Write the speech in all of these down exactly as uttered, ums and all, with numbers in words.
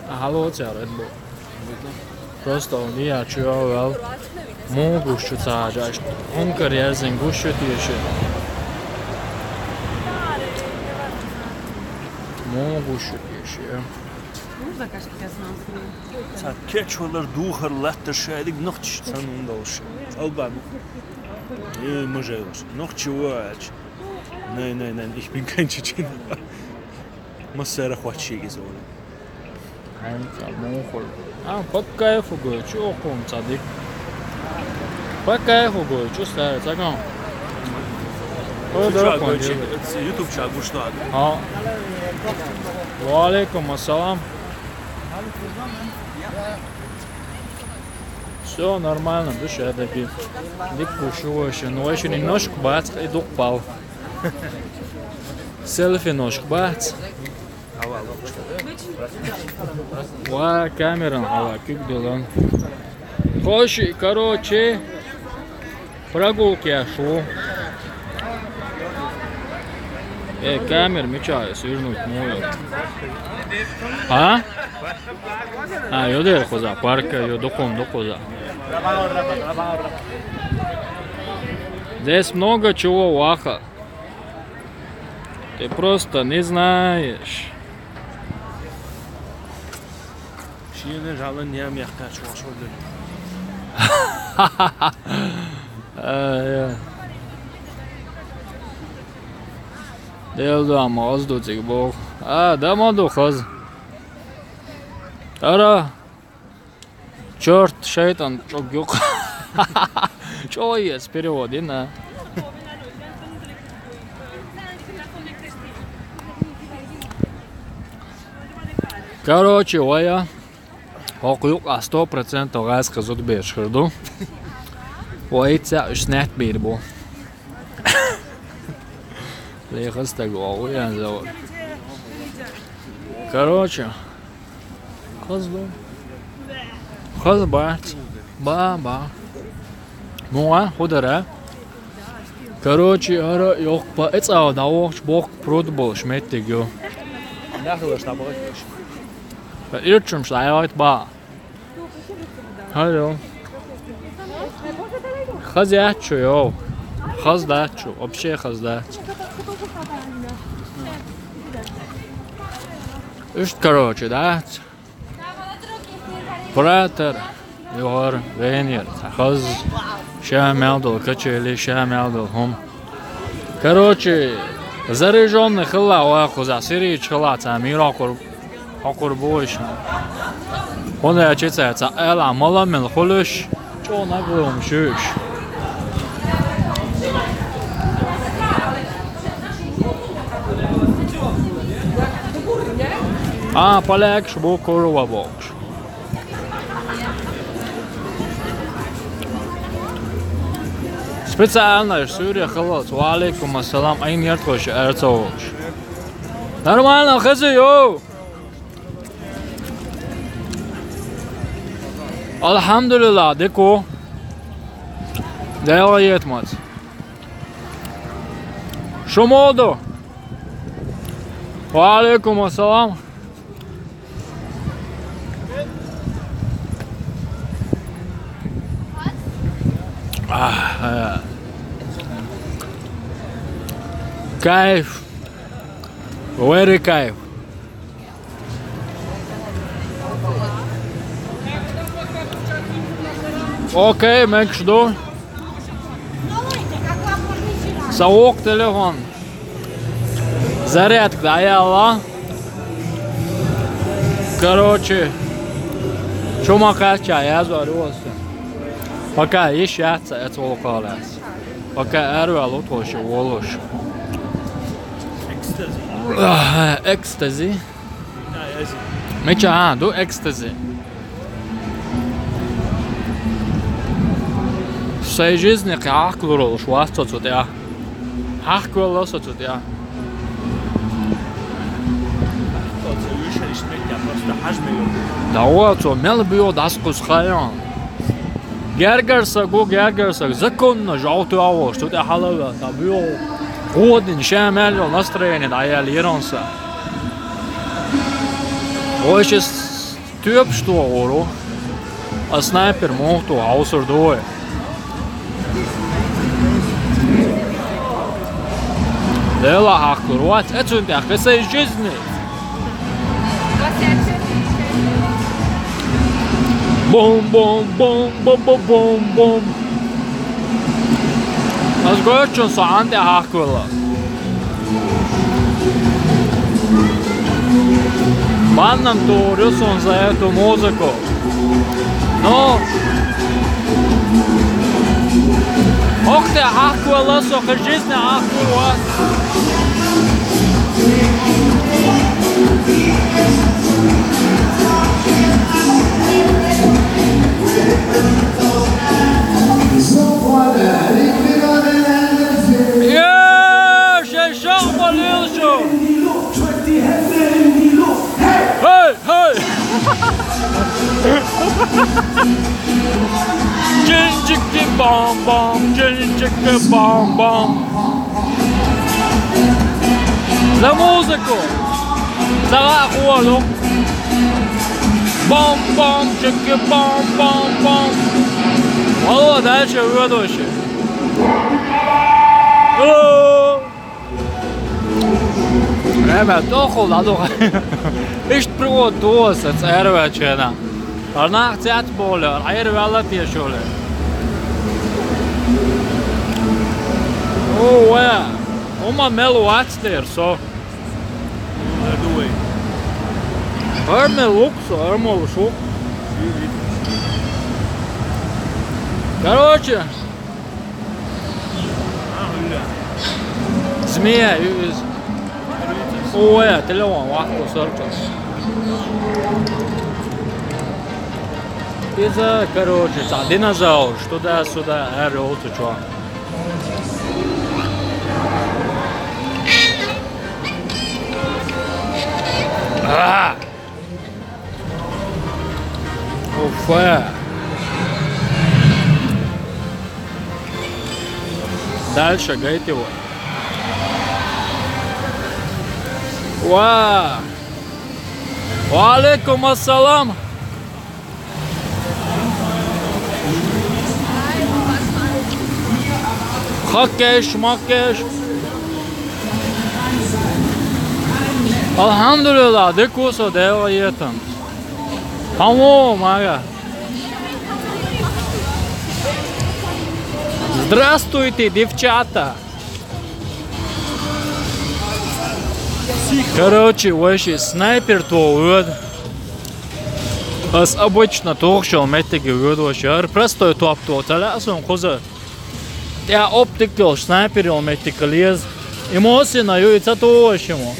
Halo, cēr, Red Bull. Просто он, jā, ču jau vēl. Mūgušu cāža, aš hunkar jāzin, gušu tieši. Mūgušu tieši, jā. Sa keçolar dūhar latta šēdig nokš san undauši. Albā. Ē, mažēluši. Nokš vāč. Nē, nē, nē, ich bin kein Tschetschene. Masēra hvačīgi zoli. Ай, ца мухур. А, по кайфу, говорю, чё хум цадик? По кайфу, говорю, чё ставить, а кам? О, да, YouTube чагу что? А. Ва алейкум ассалам. Всё нормально, душа такие. Дик кушуешь, но ещё немножко бац, и дух пал. Селфи ножка бац. Ва, камерам, ва, кюк дулан. Хоши, короче, прогулки я шел. Э, камер мечаю свернуть мою. А? А, ё дер хоза, парка, ё доком, докоза. Здесь много чего, ваха. Ты просто не знаешь. Шиене жалын ям яхта чугаш олдыр. Ай, я. Делду ама оздуцик бог. А, дамаду хаз. Ара. Чёрт, шайтан, чок юк. Чё есть в переводе, на? Короче, вая. Хокъ юк, а сто процентов газ кызут беш хырду. Вай ца уснет бир бу. Лехас так вау, я завод. Короче. Хаз бу. Хаз бац. Ба, ба. Муа, худара. Короче, ара, ёх, па, эцава, да, ох, бок, пруд бол, шметте, гё. Нахилаш, на, бок. Ирчум, шла, я, ба. Алло. Хаз ячу, йо. Хаз дачу, вообще хаз дачу. Ишт, короче, да? Братер, югар, венер, хаз, ша мелдул, качели, ша мелдул, хум. Короче, заряжённый хыла, ва хуза, сирич хыла, ца мира кур, кур буш. Хунда я чица, ца эла, мала мел хулуш, чо на гулум шуш. А, поляк, шбу курва бокш. Специально из Сирии халас. Ва алейкум ассалам. Ай, нет, хочешь, эрцовыш. Нормально, хазы, йоу. Алхамдулилла, деку. Дела етмац. Шумоду. Ва алейкум ассалам. А, э. Кайф. Very кайф. Окей, make sure. Саук телефон. Зарядка, да, я ла. Короче, чума кача, я зварился. Пока ещё это волкалас. Пока эрвал утвоши волош. Экстази. Ах, экстази. Меча, а, ду экстази. Сай жизни кахлурул швасто цутя. Хахквелла со цутя. Да вот, со мел био дас кус хайон. Гергер сагу, гергер саг. Законно жауту аво, что ты халава, да био. Годин, шамел, настроение, да я лиронса. Ой, сейчас Тоьпаш тохар ву. А снайпер муха тоху, хьовсур ду вай. Дела хьакхалур вац, э, цунна тӀехь кхин сай жизни. Бум, бум, бум, бум, бум, бум, бум. Ас гойту шуна, со Ӏан тӀе хьахкавелла. Баннам тохар ю суна за эту музыку. Ну, хӀокху тӀе хьахкавелла со, кхин жизни хьахкалур вац. Е, шайн шахмалил шу! Хей, хей! Чинчики бам-бам, чинчики бам-бам. За музыку! За гӀа а хуалу! Бам-бам, чики бам-бам-бам! Вало, дальше выводуще. Ребят, тохула ду. Иштта приод доса цӀервечена. Ар нах цец болу, ар Ӏер ваьлла тешули. О, вай! ХӀума мел вац дера со. Ар мел ву-кх со, ар ма ву шу. Короче, змея ю иза. Ой, телефон вахту сорчу. Иза, короче, цхьа динозавр, туда-сюда, эр йолчу чо. А! Уфа! Дальше гайта его. Ва! Ва алейкум ассалам! Хаккеш, маккеш. Алхьамдулиллах, дика ву со, Дела етан. Хьан ву, мага? Здравствуйте, девчата! Короче, вайши снайпер тоху воьду. Ас обычно тохуш йолу меттиге воьду вайши. ХӀара простой топ тоху ца лаьа суна кхуза. ТӀехь оптика йолуш снайпер йолу меттиг хила еза. И Мосина ю, и ца тоху вайши мо.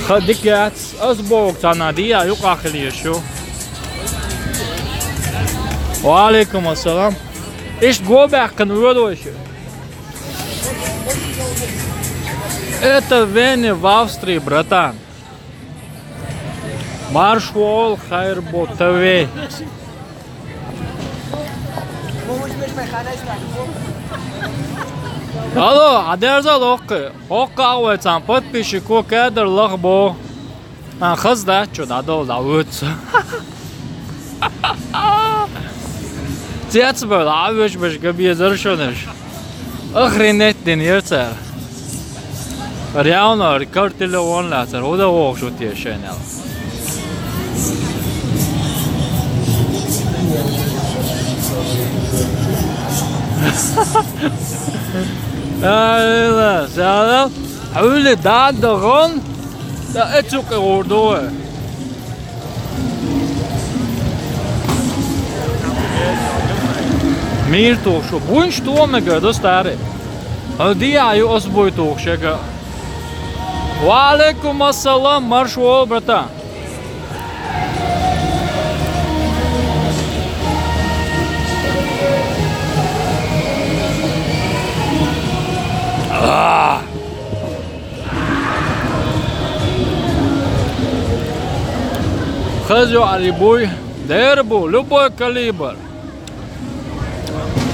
Ха дика яц, ас боху цхьанна дийа юкъахь хила езаш ю. Ва алейкум ассалам. Иштта го баьккхина воьду вайши. Это Вене в Австрии, братан. Марш вол, Хайрбо ТВ. Алло, хьан дерзал хӀокху? ХӀокху агӀой цхьана подписчико кадар лаха боху. А, хаза дац, чу дӀадовла, дӀавоьду со. Цецбевлла, Ӏавоьжуш берш ган безара шуна уьш. Охренеть дина яра цара. Реально, ара кара телефон лаьцара, хӀун дан вогӀуш ву те шайна аьлла. Ай, ла, сяла, хьуьли дан дагӀан, ткъа э цу кӀе гӀур ду вай. Мийра тухуш ву. Буйнаш тоха мегар ду, старый. Хьо дехьа ю, ас буй тухуш яга. Ва алейкум ассалам, марш вол, братан. А! Хаза йоӀарий буй, дера бу, любой калибр.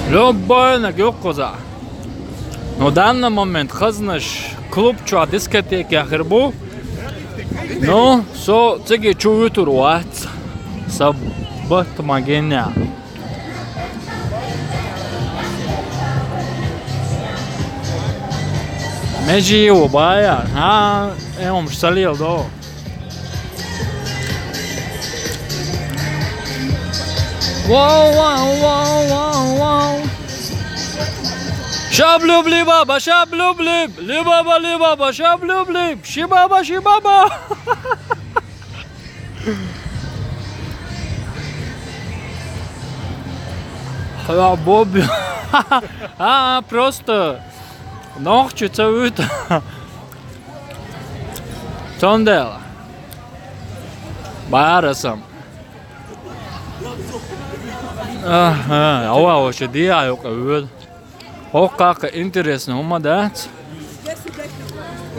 Любой наг ю кхузахь. Но данный момент хазнаш клуб чохь, дискотекехь хир бу. Ну, со цига чу вуьтур вац. Са бат магенна. Межи йиво бая. Ха, эмам салил до. Вау, вау, вау, вау, вау. Шаблюбли баба, шаблюбли. Ли баба, ли баба, шаблюбли. Ши баба, ши баба. Хала Бобби. А, просто. Нохчи ца вуьту. Цундела. Барасам. Ага, ава, ава, ше дия, ава, ава. Хьокхаккха интересно хӀума дац.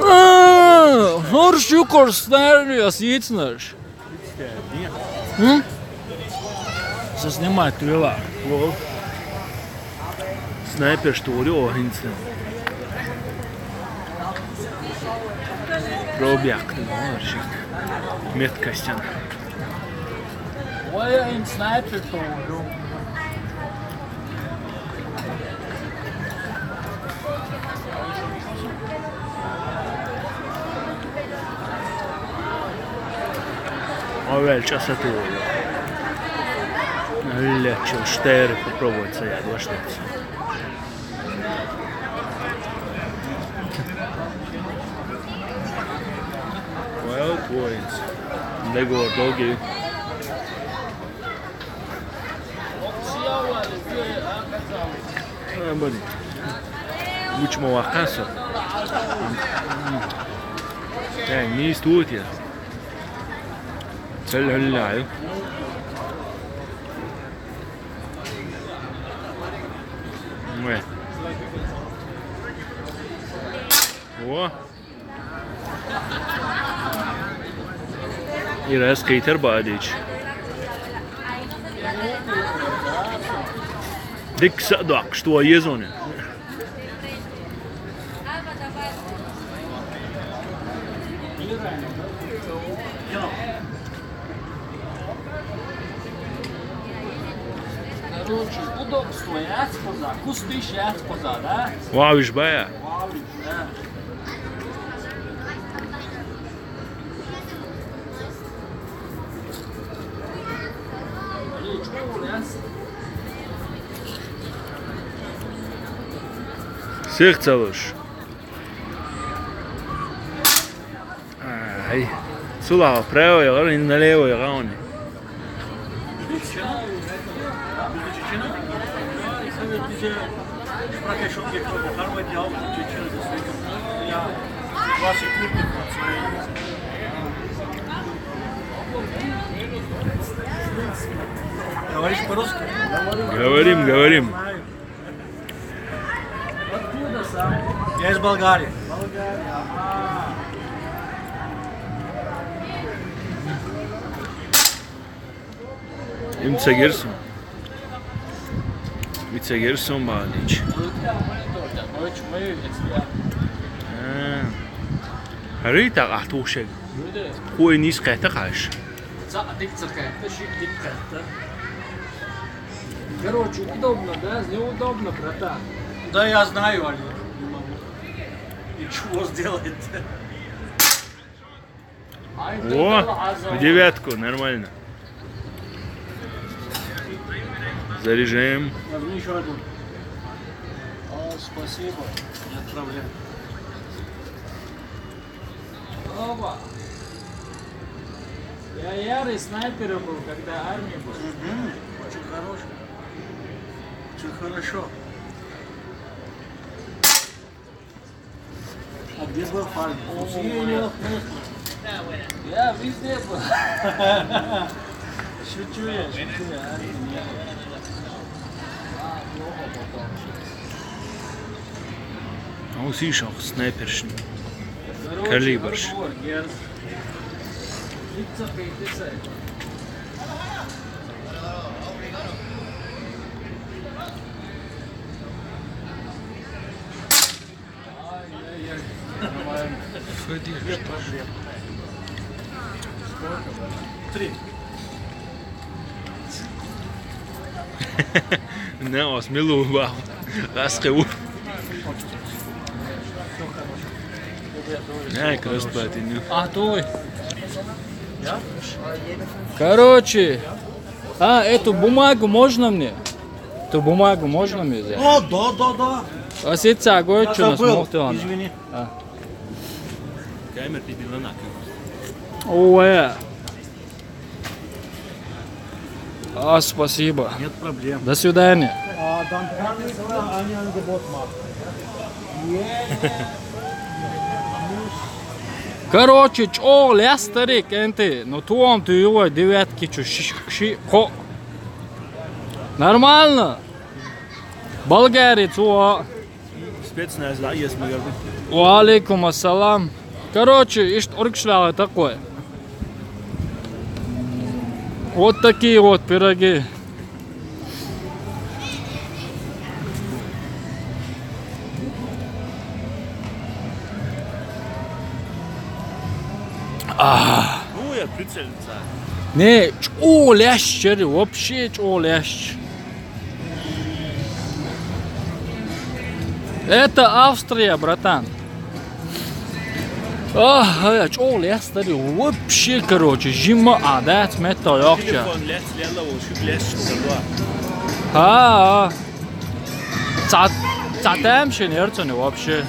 А, хӀорш юкъур снайпер ас йицнаш. М? Со снимать вела. Снайпер, что ли, о, хӀинца. Пробег, ну, вообще. Меткость она. Ой, им снайпер тоже. Авел часа ты. Лечил штейр попробовать стоять, во что. Well, twins. They go doggy. Э, бади. Муч ма вакъаса. Э, низ тут я. Цел хӀаллай. Ой. О. Ирас кайтар бадич. Дик садак, что езоне. Короче, удобство яц коза, кустиш яц коза, да? Вау, ишбая. Вау, да. Сих цалуш. Ай. Сула право я, ин налево я, гауни. Говоришь по-русски? Говорим, говорим. Я из Болгарии. Им ца гирсун. Им ца гирсун бадич. Э. Рита ахтушег. Хуй низ кхета хаш. Ца дик ца кхета, ши дик кхета. Короче, удобно, да? Неудобно, братан. Да, я знаю, Али. Не могу. Ничего сделать. О, в девятку, нормально. Заряжаем. Возьми еще один. О, спасибо. Не отправляй. Оба. Я ярый снайпер был, когда армия была. Мгм. Очень хороший. Очень хорошо. А где был Фальк? О, Россия или Лохнесма? Я везде был. Шучу я, шучу я. А, не было. А, плохо попал. А у сишах снайпершн. Короче, калибрш. Арбор, герз. Лица пятьдесят. Ай-яй-яй. Нормально. Ходи, без проблем. Три. Не, ас милу баху. Ас хеву. Не, красотатину. А, той. Короче, а, эту бумагу можно мне? Эту бумагу можно мне взять? О, да, да, да. А сейчас, говорю, я что нас забыл. Мог ты, ладно? Извини. А. Камера тебе на. Ой. А, спасибо. Нет проблем. До свидания. А, danke. Короче, чӀоагӀа лаьцна, старик, кӀанти. Ну, тхо-м туй вай девятки чу ши, ши, кхоъ. Нормально. Болгари цо. Спецназ, да, есть, наверное. Ва алейкум ассалам. Короче, иштта Ӏургаш ваьгӀа такой. Вот такие вот пироги. А. Ну, я прицельница. Не, чӀоагӀа лаьцна чери, вообще чӀоагӀа лаьцна. Это Австрия, братан. Ах, ай, чӀоагӀа лаьцна, старик, вообще, короче, жимма а дац меттала йоккхача. Телефон лаьц, лела, вол шуьга лаьц, что ли? А, а. Цхьа, цхьа тамашийна яр цунна вообще.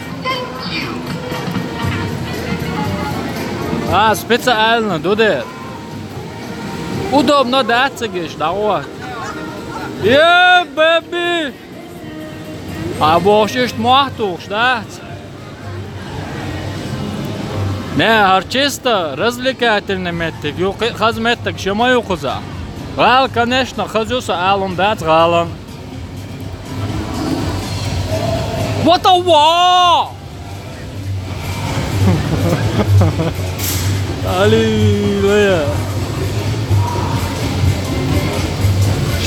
А, специально, ду де. Удобно дац цига иштта дӀагӀо. Е, беби! А бохуш иштта мохь тухуш дац? Не, хӀара чисто развлекательный меттиг ю, кхин а хаза меттиг шен ма ю кхузахь. ГӀала, конечно, хаза ю, сан алун дац гӀалан. What the wa? Аллилуйя!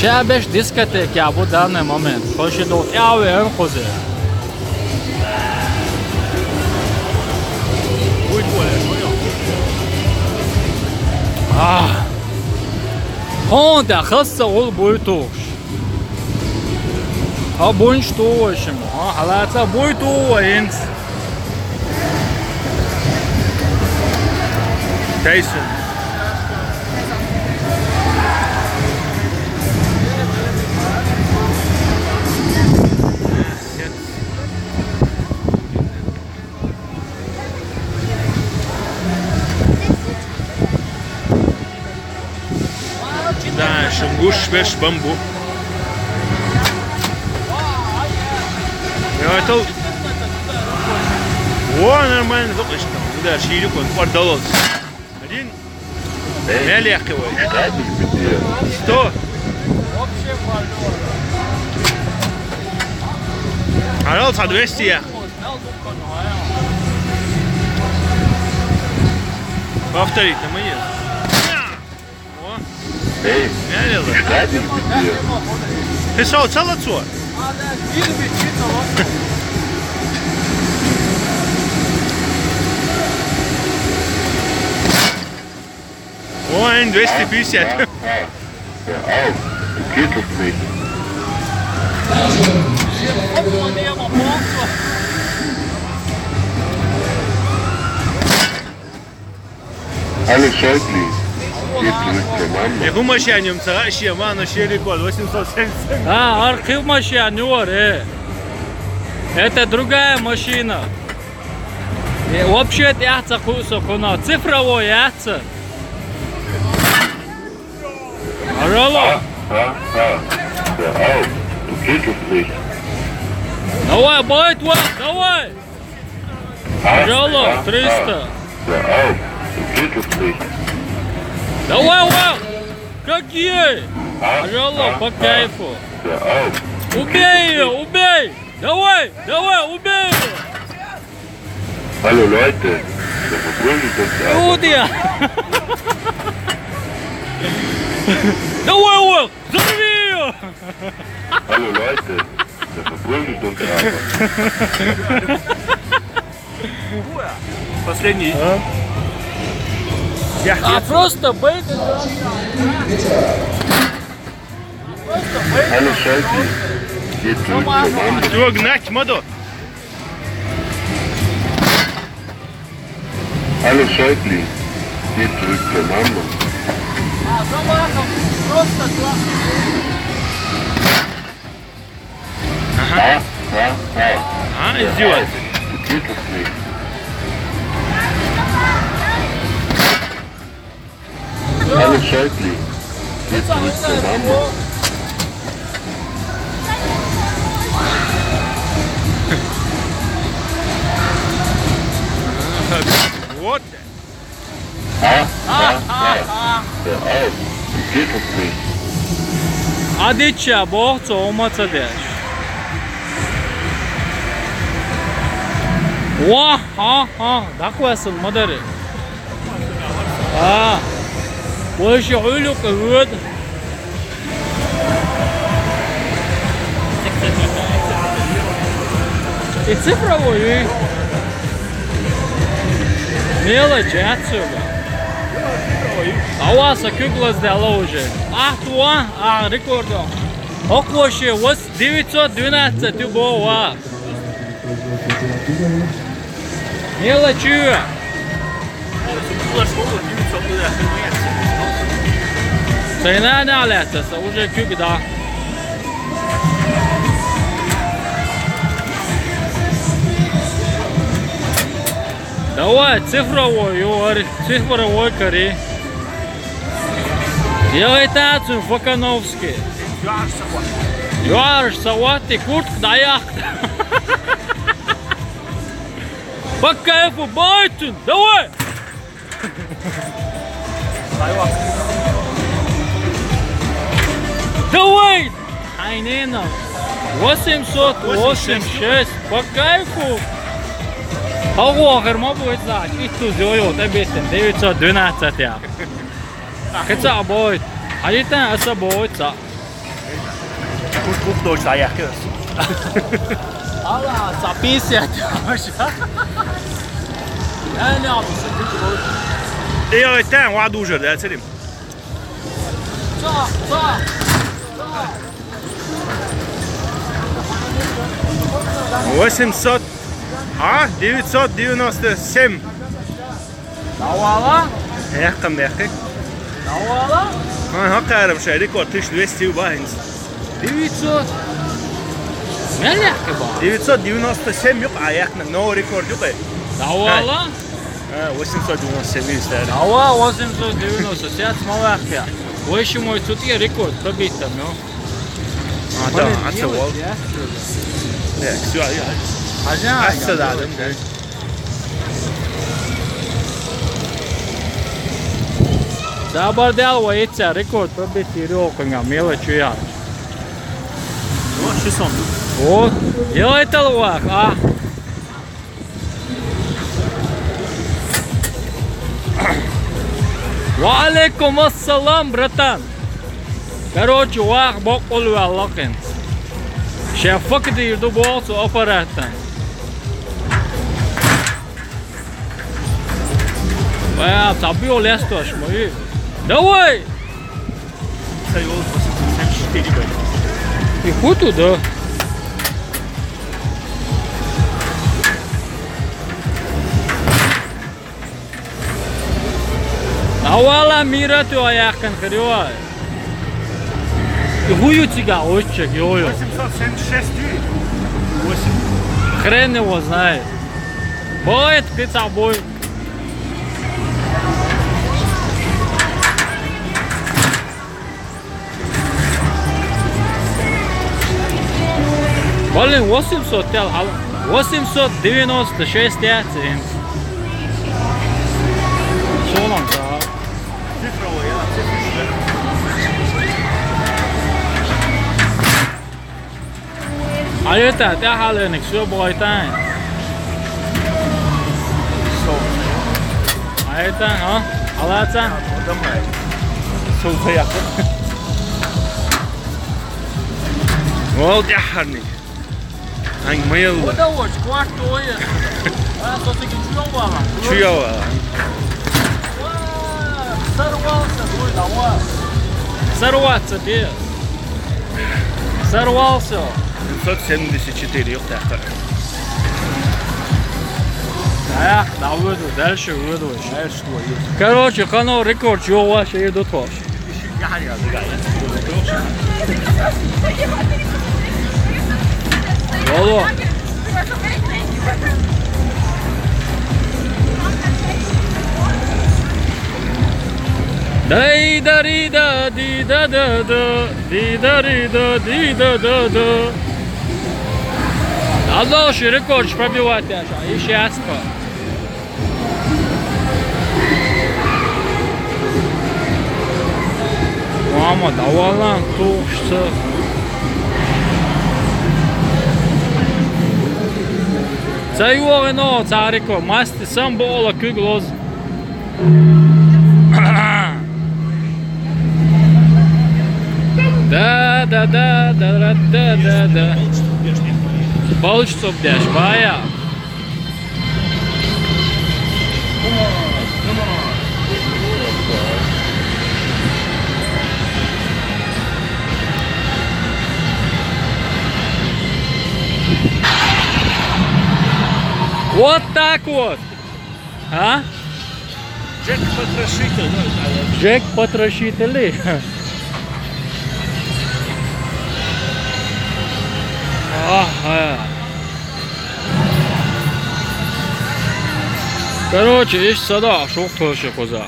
Ша беш дискотека бу данный момент. Хо ши долу тӀаьхьа веана кхузе. А. Хьуна тӀе хаза ца гӀул буй тухуш. Хьо буйнаш ту вай шима? Хьо хьалаца буй ту вай хӀинца? Тайсон. Да, шуна гуш беш бамбу. Я это... О, нормально, только что. Да, шире кон, пардалос. Один. Мел яхи вай. Сто. Арал са двести я. Повторить на мне. О. Эй, мел я. Ты что, целый цо? Ой, двести пятьдесят. Geht es nicht. Alles scheiße. Geht zurück zur Mama. Я хӀун машина ю ца, ши ма, но ши рекорд, восемьсот семьдесят. А, архив машина ю, э. Это другая машина. Э, вообще тӀехь ца кхуьу со кхунах. Цифровой яц. Алло. А, а, а. Да, ау, geht es nicht. Давай, бой, твой, давай. А, алло, а, триста. А. Да, ау, geht es nicht. Давай, вау. Как ей? А, алло, а, по кайфу. Да, ау. Убей её, убей. Давай, давай, убей её. Алло, Leute, der verprügelt uns aber. Студия! Давай его! Взорви её! Алло, Leute, der verprügelt uns aber. Последний. А? А просто бейт. Алло, Шайби, где твой команда? Ты гнать, Мадо. Алло, Шайби, где твой команда? А, просто два. Ага. А? А? А? А, издевается. Где ты? Алло, Шайби. Где твой команда? Вот. А? А? А? А? Э, эй, где тут ты? А дича бохцо умаца деш. Ва, ха, ха, даквасун мадари. А. Больше улюк вот. И цифровой, и мелочь отсюда. А у вас куклас дала уже. А, туа, а, рекордо. Оквоше, вот девятьсот двенадцать, ты бова. Мелочь. Цена на лето, уже кук, да. Давай, цифровой, Юрий, цифровой кори. Делай тацию, Факановский. Юарш савати, куртка даях. По кайфу, Байтон, давай! Давай! Айнена. Восемьсот восемьдесят шесть. По кайфу. Алгу ахыр ма будет, значит, и тут йо-йо, тебе девятьсот двенадцать я. Кыца будет. А это аса будет, са. Куш кух дочь, а я кырс. Ала, са пятьдесят. Я не могу, са пятьдесят. И вот там, ладно уже, да, целим. Са, са. Восемьсот, а? Девятьсот девяносто семь. Давала? Яхкам яхи. Давала? Ха, ха, карам шай, рекорд тысяча двести бахинс. Девятьсот. Мел яхи ба? Девятьсот девяносто семь юк, а яхна, новый рекорд юк, э. Давала? А, восемьсот девяносто семь есть, да. Дава восемьсот девяносто семь, мал яхи. Выше мой тут и рекорд пробит там, ну. А, да, а це вол. Так, всё, я. А це да, да. Забардел воится, рекорд пробит и рёконга, мелочь я. Вот, шестьсот. Вот, делай талвах, а? Ва алейкум ассалам, братан. Короче, вах бокъул валлахин. Шефак дирду болсу аппараттан. Ва, табио лестош, мой. Давай! Союз восемьдесят четыре бы. И хуй туда. А вала мира ты аяхкан хрёй. И хую тига отчек, йо-йо. Восемьсот семьдесят шесть и восемь. Хрен его знает. Боет, ты тобой. Блин, восемьсот тел, а, восемьсот девяносто шесть я цен. Солан, да. А это, это халеник, всё будет, а? А это, а? Алаца? Соуса я. Вол дяхарни. Ан мэл. Ода оч, кварт ой. А, сосеки чуёва. Чуёва. Ва, Сорвался, дуй, давай. Сорваться, без. Сорвался. Пятьсот семьдесят четыре, ёпта. Эх, да выйду, дальше выйду. Знаешь, что есть? Короче, хано рекорд, чё вообще идут вообще? Алло. Дай да ри да ди да да да ди да ри да ди да да да. Надо же рекорд пробивать, я щас. И счастье. Мама, давай лан, тушса. Ца югъе но, царико, масти сам бола куьг лоз. Да, да, да, да, да, да, да, да. Получится, блядь, бая. Вот так вот. А? Джек Потрошитель, ну, да, да. Джек Потрошитель. Ага. Короче, иш сада шух тоши куза.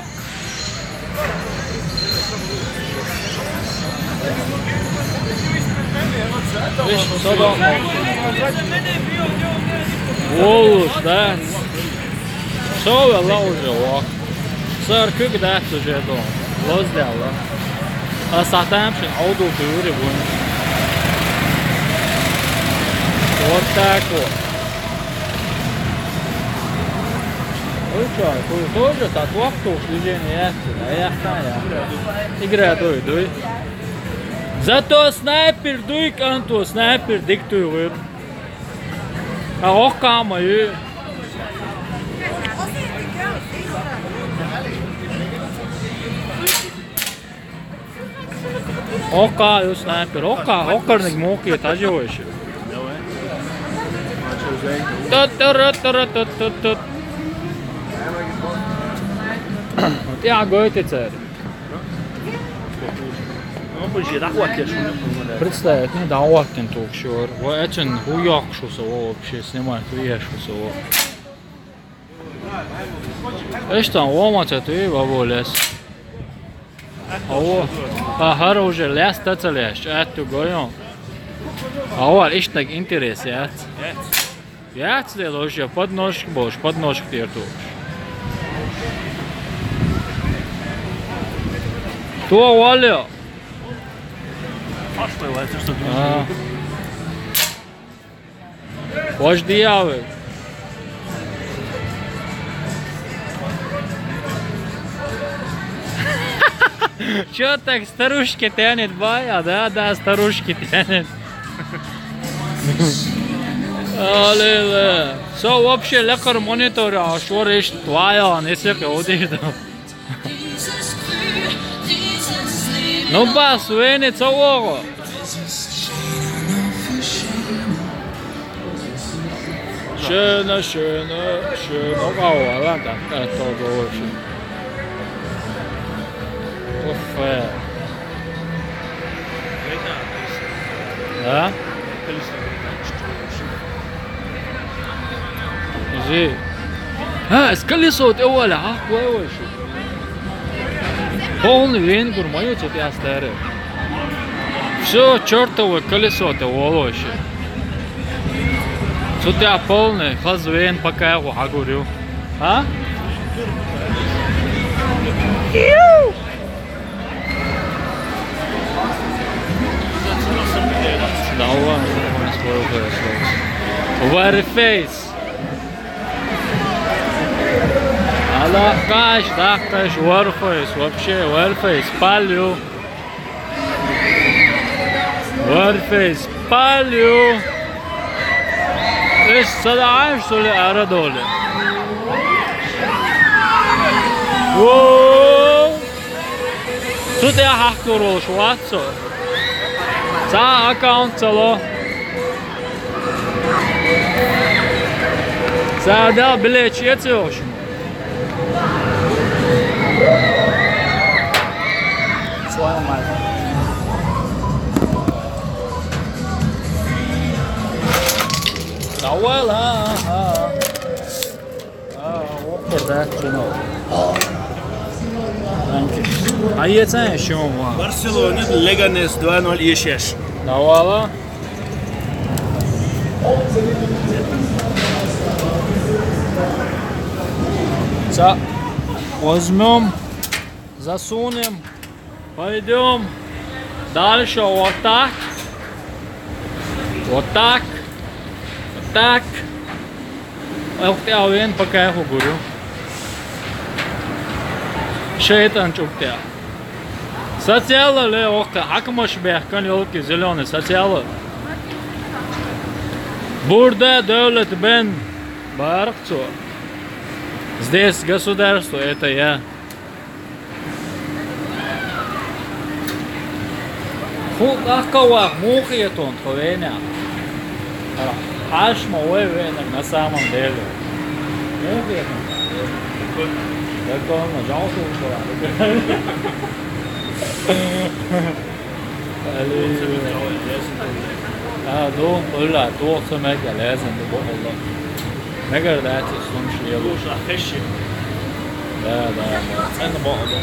Иш сада. Волуш, да? Шо вела уже, о. Сар куьг дац уже, дон. Лоз дела. А сатамшин, ауду тюри вун. Вот так вот. Ой, чё, хуй тоже, сатвак туш, движение ясно, да, ясно, я. Игра дуй, дуй. Зато снайпер дуй, канту снайпер диктуй вып. А ох, кама, ю. Окка, ю снайпер. Окка, оккарник мохи, тажи войши. Ту-ту-ру-ту-ру-ту-ту-ту. Ти агой ти цер. Представь, не да, вот тен тук шор. Во, эцен хуяк шуса, во, вообще снимать, хуя шуса, во. Эштан, во, мацатуи, ва волес. Ава, а, хара уже лес тацалеш, атту гойон. Ава, иштак интерес яц. Яц ле ложе, подножка бош, подножка терту. Ту вале. Пошли, Вася, что ты? А. Вож дьявол. Чё так старушки тянет, бая? Да, да, старушки тянет. Аллилуйя. Со вообще лекар монитора, а шо реш твоя, не сек удишь. Ну, бас, вени цавого. Шена, шена, шена. Ава, ладно, это больше. Офе. А? Зи. А, с колесо, ты, Оля, а, хуевый. Полный венгр, моё тебе оставили. Все чертово колесо ты волочи. Что у тебя полный, хаз вен, пока я его говорю. А? Давай, давай, свой выход. Very face. Аллах каш, дахкаш, Warface, вообще, Warface, палю. Warface, палю. Эш садааш, что ли, арадоли? Воу! Цу тӀа хьахкур волуш вац со. Цхьа аккаунт ца ло. Ца дал билет чу эца йолуш ма. Давай, ла, ха. А, воккха дац чуьнал. Тхьа ецан шума? Барселона Леганес два ноль ешеш. Давала. Ца возьмём, засунем. Пойдём дальше. Вот так. Вот так. Вот так. Ох, тӀе а вен, пока я гугурю. ШайтӀан чӀуг тӀе. Социала ле, охка, хьакамаш бехкан ёлки зелёный социала. Бурда девлет бен барх цо. Здесь государство, это я. Ху тӀаккха вах, муха хетон тхо венех? Хьаш ма вай венех на самом деле. Муха хетон? Прикольно, жал шух. Али. А, ду, улла, ду, ца мега лезен, ду, бо, улла. Мегар дац, сумаш лело. Луша хеши. Да, да, да. Цена бо, улла.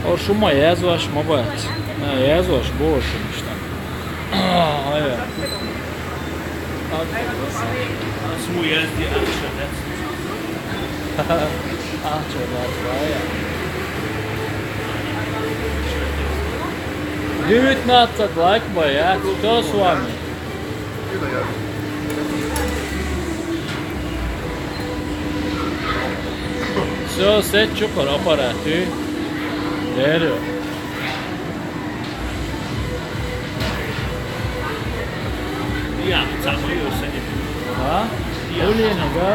О, шума язваш ма бац. На, язваш бо, шума иштта. А, ая. Суму язди, а, ша, да. Ахча, да, да, я. Девятнадцать лайк, боец. Что с вами? Все, сеть чукар аппарат, ты. Дерю. Я, самый. А? Улина, да?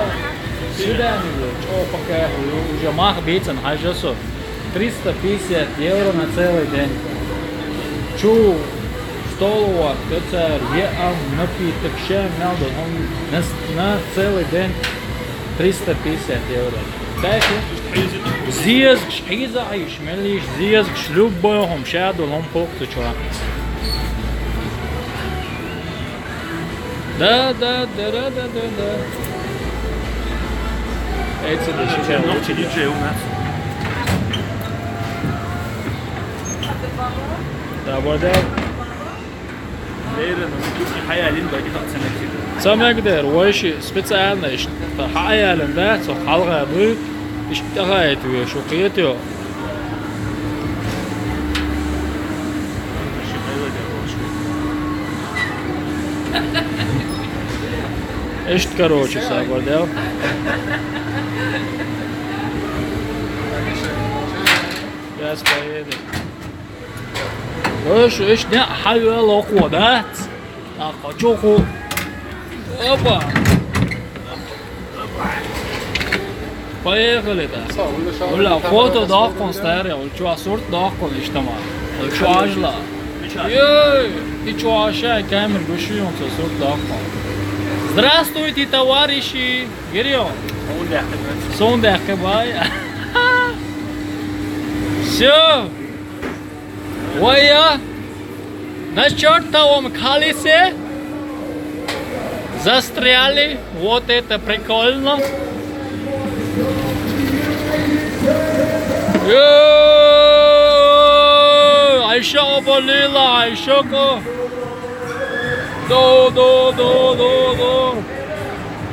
Свидание, чё, пока уже мах бицан, хажа со. Триста пятьдесят евро на целый день. Чу, столовая, ТЦР, еам, напиток, шен, мелдон, он на, на целый день триста пятьдесят евро. Кайф? Зиезгаш хьийза айш, меллиш, зиезгаш любой хӀума шадолу хӀума кхукхучу. Да, да, да, да, да, да, да. Эци деши чай. Нохчи диджей у нас. Да, бордел. Ца мегадер, вайши специально иштта хьаялина, да, цо хьалха буй, иштта тӀехаийта веш ву кхетайо. Иштта, короче, сабар дел. Сейчас поедем. Эш, эш, не, хьайвел окхо дац. А, хочу ху. Опа. Поехали, да. Уля, фото доккун старый, уля, чё, сурт доккун, иштама. Уля, чё, ажла. Ей, ты чё, аша, камер, гуши, он, сурт доккун. Здравствуйте, товарищи. Гирион. Сундахка бай. Все. Вая, на чёртовом колесе застряли. Вот это прикольно. Э, а ещё оболела, а ещё ко-, до, до, до, до, до.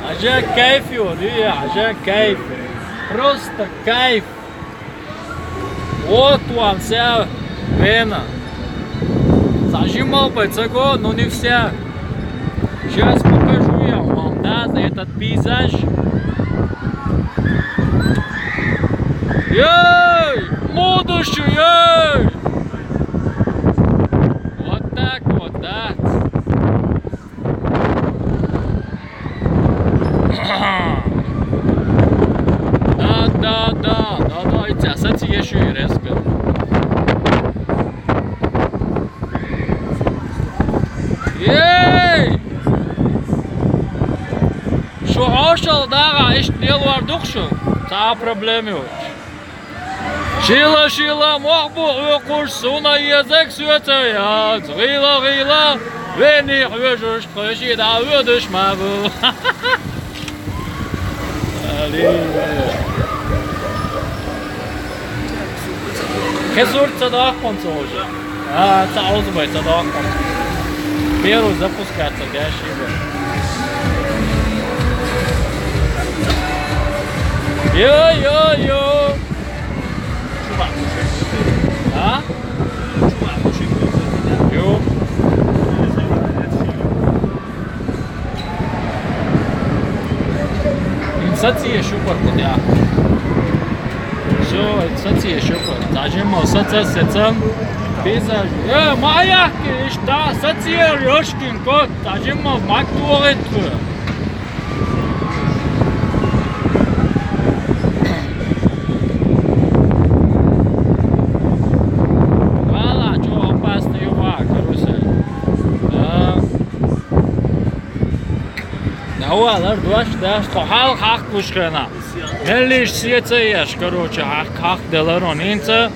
Ажа кайф, ё, ди, ажа кайф. Просто кайф. Вот вам вся Вена. Зажимал бы цего, но не вся. Сейчас покажу я вам, да, этот пейзаж. Ей! Будущее! Вот так вот, да. Да, да, да, да, да, и ця, саци еши резко. Ошал дагӀа иштта лелор ду-кх шу, цхьа а проблема йоцуш. Шийла-шийла мох бу хьоькхуш, суна езарг соьца яц. ГӀийла-гӀийла, вене хьоьжуш, тхо шиъ дӀавоьдуш ма бу. Кхин сурт ца доккхунца уже. А, ца Ӏузбай ца доккхунца. Первый запускаться дяшиба. Йо-йо-йо. А? Йо. Саци шу паркуд я. Всё, саци шу паркуд. Тажимал саца сецам. Пейзаж. Э, маяк, ишта, саци ёшкин кот. Тажимал мактугит. Вала, чё опасный юга, карусель. Да. Давай, лар дуаш, да, что хал хак кушкана. Меллиш сеца еш, короче, хак, хак деларо нинца.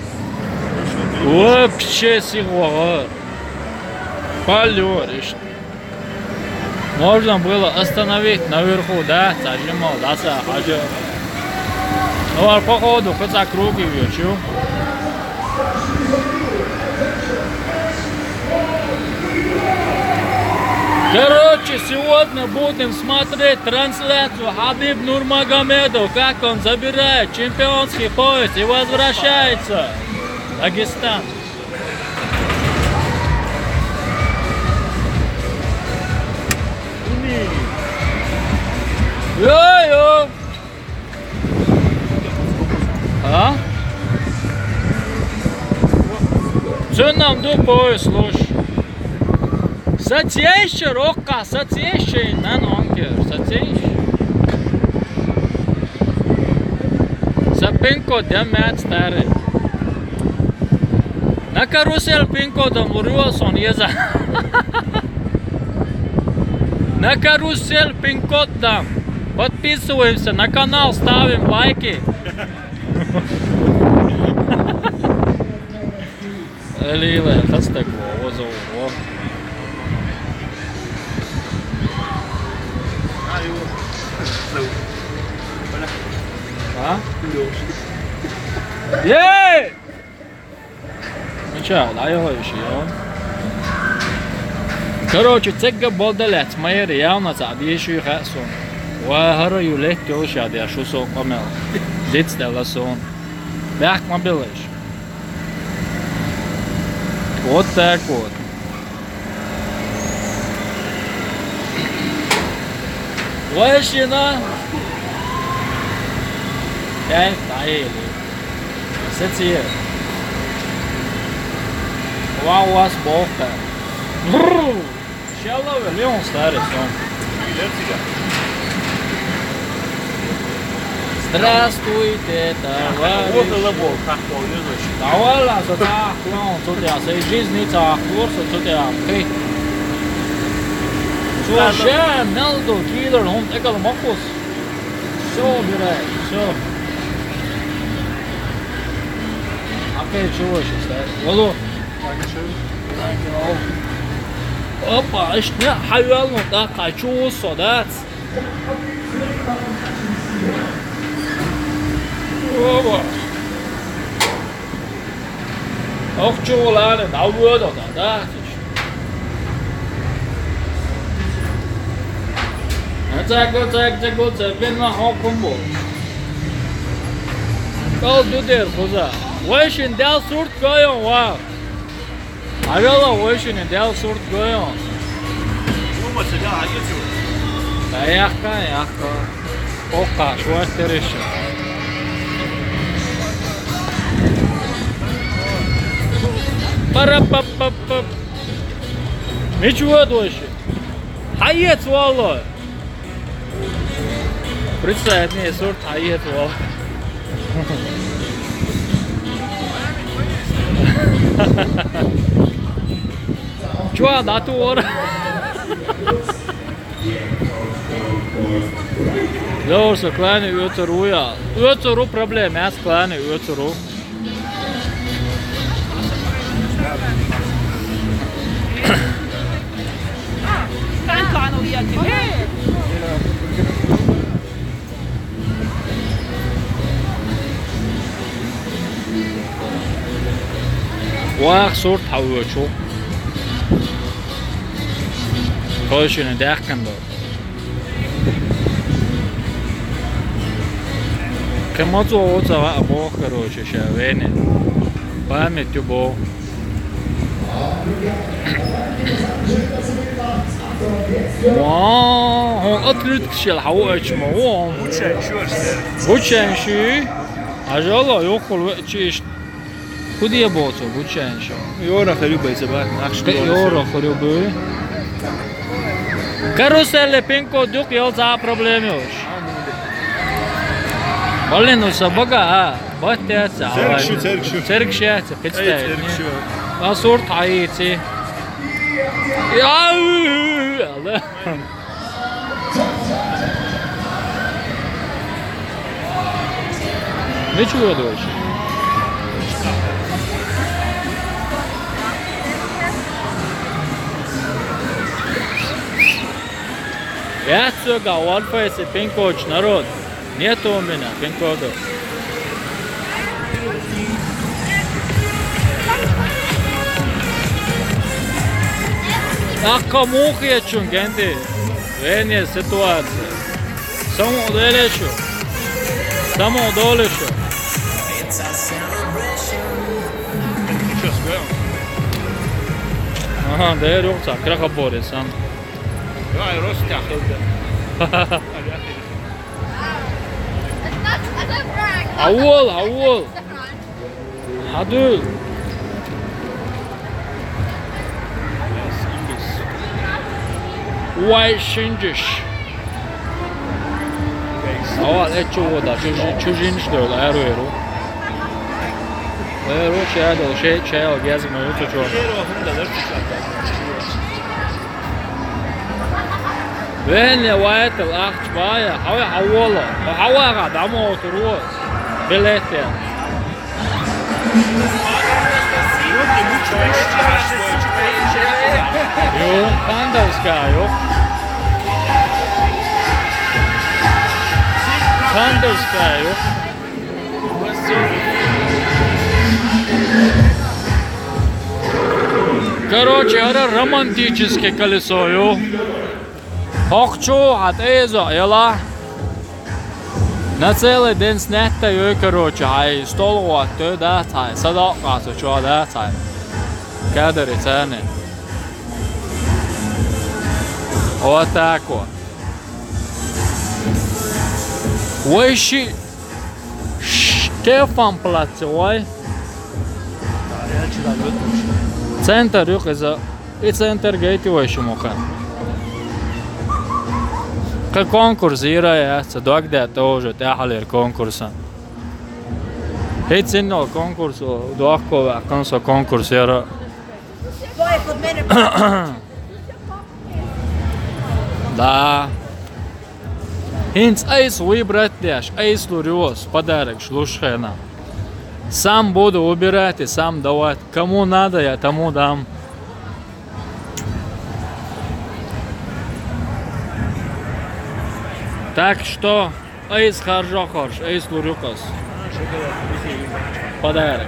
Вообще сихвагар. Полёриш. Можно было остановить наверху, да? Сажимал, да, са, хажа. Ну, а походу, хоть круги вьючу. Короче, сегодня будем смотреть трансляцию Хабиб Нурмагомедов, как он забирает чемпионский пояс и возвращается в Дагестан. Йо-йо! А? Цо нам ду пояс луш. Сацейша, рокка, сацейша, нан онкер, сацейша. Сапинко дэмэт старый. На карусель пин-кодом лурио сон еза. На карусель пин-кодом. Подписываемся на канал, ставим лайки. Лила, хас такого, озо, о. А? Ей! Ну чё, да, я говорю, что я. Короче, цегга болдалец, майер явно цадиши хасун. Ва хара юлет тёлша дя шусо камел. Диц дала сон. Бях мобилыш. Вот так вот. Вайшина. Эй, тай. Сети. Ва вас бохта. Бррр. Шалла ве, Леон старый сон. Здравствуйте, товарищи. Вот и лабо, как пол, не знаю. Давай, ла, со цахлон, со тя, со жизни цахлор, со, со тя, окей. Со же, мелдо, кидер, он экал макус. Всё убирай, всё. Окей, чего сейчас, да? Володь. Опа, ишт не хайван, ну, да, хочу содать. Опа. Ох, чё, ладно, да, вот, да, да. Цаго, цаго, цаго, цаго, бен на хокумбо. Кал дудер, коза. Вайшин дал сурт гойон, ва. Авела вайшин дал сурт гойон. Ума, цаго, а где ты? Да яхка, яхка. Оха, шуаш тереша. Пара-па-па-па. Ничего дольше. Хаец вало. Представь, не сорт хаец вал. Чё, да, тур? Лёр, со клане оьцур ву я. Оьцур ву проблема, ас клане оьцур ву. Вах сурт хьавоьчу. Кхойшина даьккхина ду. Кхин ма цо ву ца ваъа боху, короче, ша вене. Память ю боху. Ва, хьо атлетикашел хьан ву аьлча ма ву хьо? Гучен шу. Гучен шу? Ажала, йохула веача иштта. Куде боцу гучен шу? Йора хир ю бай ца бахна, ахш Кхин йора хир ю бай. Каруселе пин-код дукха йолу цхьа а проблема йолуш. Блин, ну са бага, а? Баттаца, Церг шу, церг шу. Церг шаца, Эй, представь. Церг шу. А сурт хьаийци. Яу! Мича воьду аша? Яц соьга One Face пин-кодаш, народ. Нету у меня пин-кода. Ах, кому хетчун, Генди? Вене ситуация. Саму делешу. Саму долешу. Ага, да я рюкзак, крахоборец, а. Давай, ростя, хылды. Хьавола, хьавола. Хьаду. Вай шинжиш. Ава, э, чу вода, чужи-, чужиниш дойла, аруэру. Эру, чайдал, шей, чайал, гезма, юту чу. Вене вайтал ахча бая, хьаве хьавола. Хьавага дамо туру. Билет я. Ю, Хандовская, ю. Хандовская, ю. Короче, это романтическое колесо, ю. Хокчу, а ты изо, ела. На целый день снятта ю, короче, ай, стол вот, ты, да, тай, садок, а, ты чё, да, тай. Кадры цены. Вот так вот. Вайши Штефан плац, вай. Центр юкъа иза. И центр гайти вайши муха. Кхы конкурс ира яц, ца догде тоже тӀаьхьалера конкурса. ХӀинца циннал конкурс, дохко ваьккхина со конкурс яра. Да. ХӀинца айса выбрать деш, айса лур ю ас подарок луш хенахь. Сам буду выбирать и сам давать. Кому надо, я тому дам. Так что, айса харжо харш, айса лур ю ас. Подарок.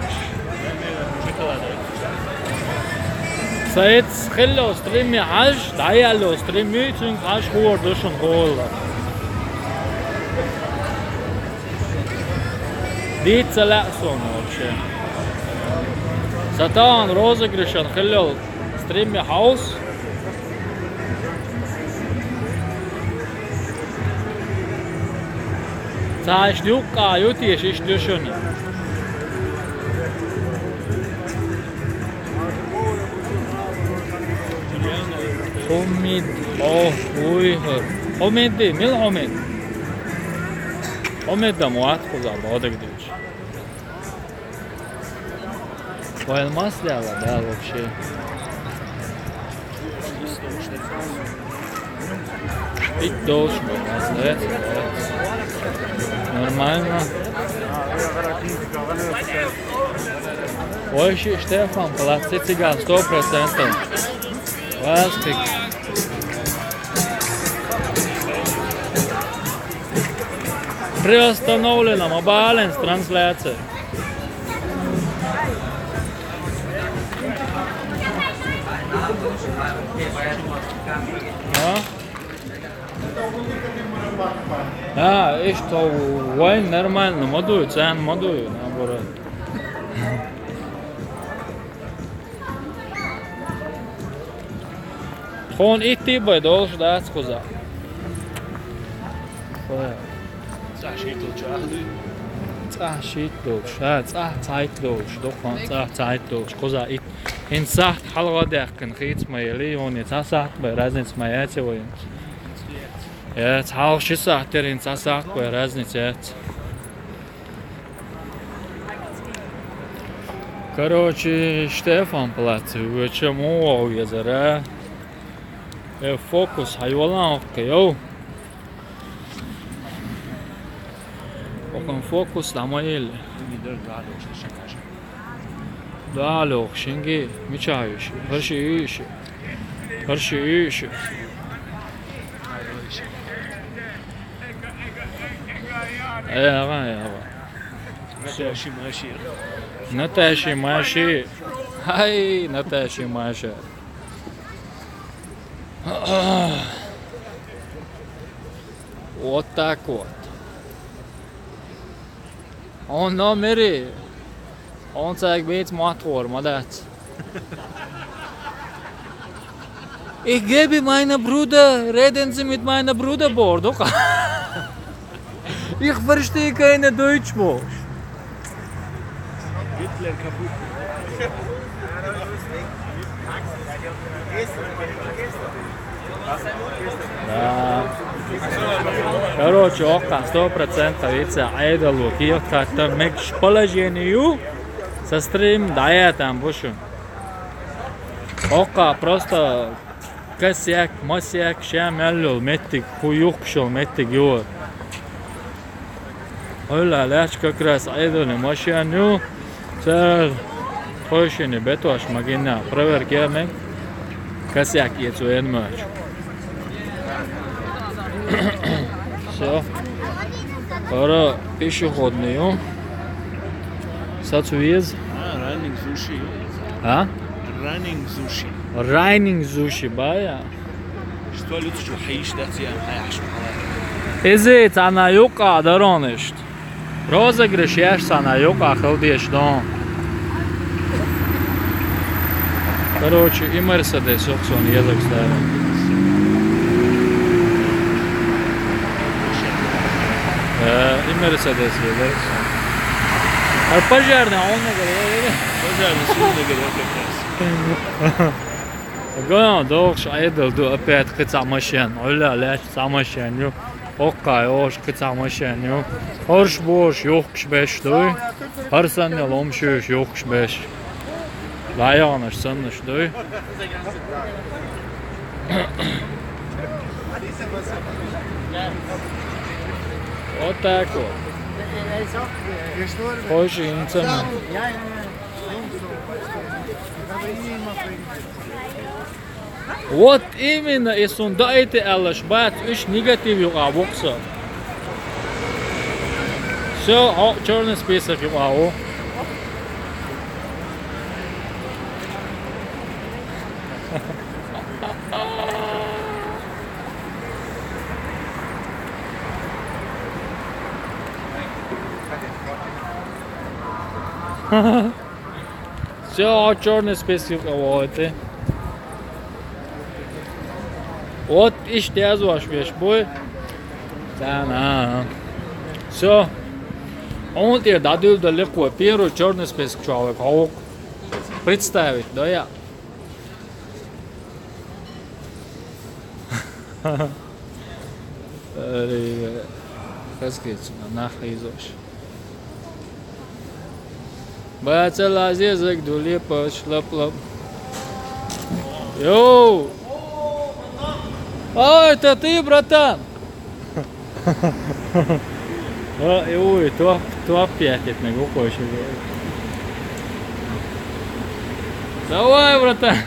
Сайт хилло стримме хьаж, дӀаяьлло стримме, цуьнга хьаж хӀора ду шуна гӀолла. Дийца ца лаьа суна вообще. Сан тахана розыгрышан хилло стримме хьовс. Цхьа иштта юккъа ю теша, иштта ю шуна. Хьумид, о, уй, хӀу. Хьумид ди, мила Хьумид? Хьумид дан вац кхуза бӀодагдича. Вайн мас дела, да, вообще. Ит долш бу мас, да? Нормально. Ой, ши Штефан, платите циган, сто процентов. Пластик. Приостановлена мобайлен трансляция. А? А, и что, вайн нормально, ма дуй, цен ма дуй, наоборот. Тхона итт бай долуш дац кхуза. Цхьа шийтта долчу ахьа дуй? Цхьа шийтта долуш, а, цхьа цхьайтта долуш, дукха цхьа цхьайтта долуш, кхуза итт. ХӀинца сахьт хьалха даьккхина хийца ма елли, юни цхьа сахьт бай, разница ма яц вайн. Э, цхьалха ши сахьт тера, хӀинца цхьа сахьт бай, разница яц. Короче, Штефан плац, вычем у везара. Э, фокус, хьайвалан оккха, йоу. Оккхун фокус, да ма елли. Да, лёх, шинги, мича юши. Парши юши. Парши юши. Э, ага, э, ага. Наташи Маши. Наташи Маши. Ай, Наташи Маша. Вот так вот. Он номери. Он цайг бейц мотхор, ма дац. Ich gebe meine Bruder, reden Sie mit meiner Bruder, Bordo. Ich verstehe keine Deutsch, Bordo. Гитлер капут. Да. Короче, оккха сто процентов ица айдалу киевкатта мегаш положению со стрим дая там бушу. Оккха просто косяк, масяк, ша мел йолу меттиг, хӀу юхкуш йолу меттиг ю. Ойла лаьч как раз айдалу машен ю. Цара тхойшинна бетош магина проверка яр мег. Косяк ецу эн мачу. Всё. Ара пешеходный ю. Сацу вез. А, running суши. А? Running суши. Running суши, бая. Что люди что хьийш дац я, хьаяш хьала. Иза цхьана юкъа даронешт. Розыгрыш еш цхьана юкъа хила деш дон. Короче, и Мерседес юкъ суна езаг стара. Э, и Мерседес езаг суна. Ар пожарный, он не говорит. Пожарный суна говорит как раз. Ган дохуш айдал ду опять кхин цхьа машен. Ойла лаьч цхьа машен ю. Оккхай ош кхин цхьа машен ю. Хорш бош юхкуш беш дуй. Хар санна ломшуьш юхкуш беш. Лайонаш саннаш дуй. Вот так вот. Хойши инцами. Вот именно, и сун даите алаш бац, уьш негатив юкъа вукса. Всё, о, чёрный список юкъа ву. Всё, чёрный список кого-то. Вот иш дязош веш буй. Да, на. Всё. Он тебе дадут далеко. Первый чёрный список человек. А представить, да я. Эй, хаскетина, нах изош. Бацал азизак дули паш лап-лап. Йоу! А, это ты, братан? А, и ой, то, то опять это не гукой. Давай, братан.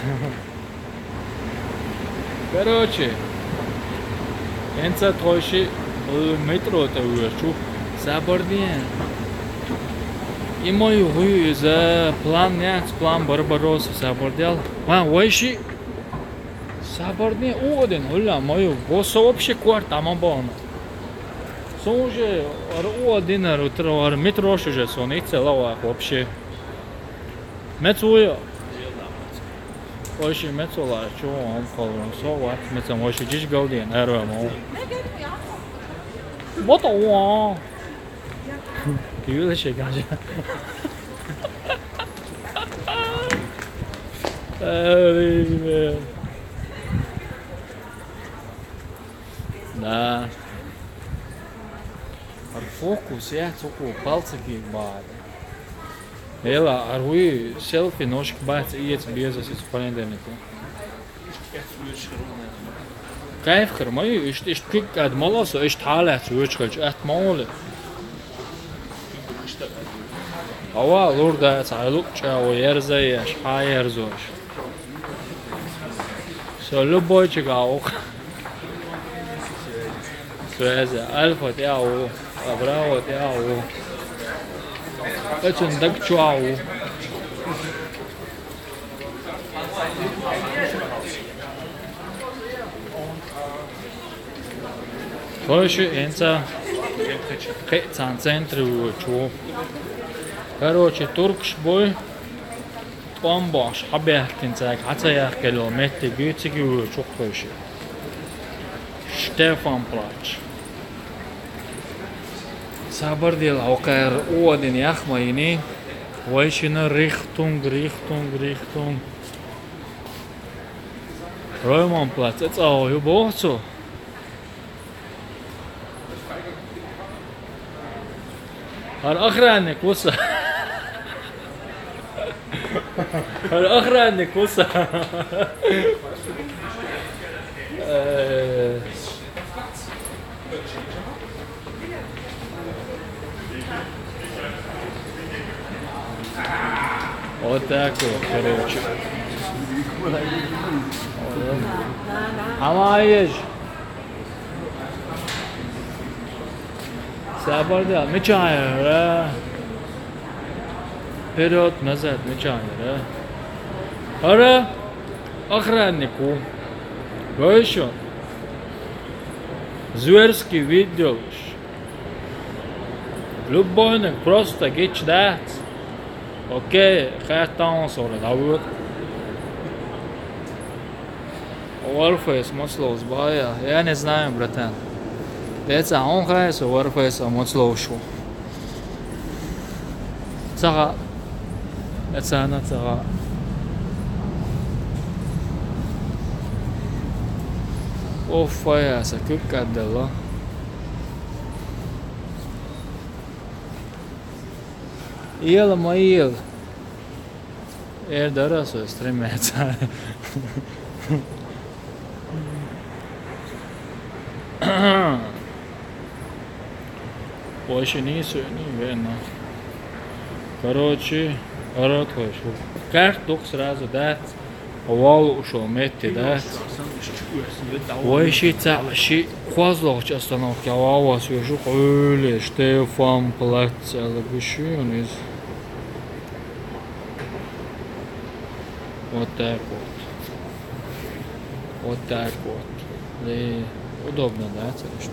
Короче, хӀинца тхойши, э, метро тӀе вуьйр чу. Сабар де. И мой гӀуй иза план яц, план барбарос сабар дел. Ма, вайши. Сабар де, угоден, гӀула, мой, бо со вообще кварт, ама бана. Сон уже ар угоден, ар утро, ар метрош уже сон, и цела вах вообще. Мецуй. Ойши мецула, чу он колон со ват, мецам ойши жиж галден, эрвемо. Бото уа. Юле шегажа. Эй, бля. Да. Ар фокус, я, цуку, пальцы кик бад. Эла, ар уй селфи ножик бац, иец безас из понедельнику. Кайф хир, ма ю, ишт, ишт кик ад маласа, ишт халац вуч хилч, ат мауле. Ава, лурда, цайлук ча, о, ерза, еш, ха ерзош. Со любой чигаух. Связи. Альфа тяу, Абрао тяу. Очень так чуау. Короче, энца кхе цан центре вуьйр чу. Короче, туркш буй. ТӀом баш, хьабехкин цаьг, хьа ца яхкело, метте гуьйциги вуьйр чуххойши. Штефан плач. Сабар дела, окхар уодин яхма йини. Вайшина рихтунг, рихтунг, рихтунг. Ройман плац, эцӀа ю бохцу. Ар охранник вуса. Ар охранник вуса. Э. Вот так вот, короче. Амаеш. Сабарда, мичайра. Вперёд, назад, мичайра. Ара, охраннику. Гойшо. Зверский видел. Любойник просто гич дац. Окей, хаттаун сора, да вот. Warface моцловс бая. Я не знаю, братан. Деца, он хайс Warface моцловшу. Цага. Эцана цага. Оффа яса, кук каддала. Ела ма ел. Эр дара со стремятся. Больше не сегодня, верно. Короче, рот хочу. Карт дук сразу дать. Вал ушел метте, да? Вай ши ца, ши квазлогч остановка, вал вас вижу, хули, Штефан плац, ала гуши, он из. Вот так вот. Вот так вот. И удобно, да, это что?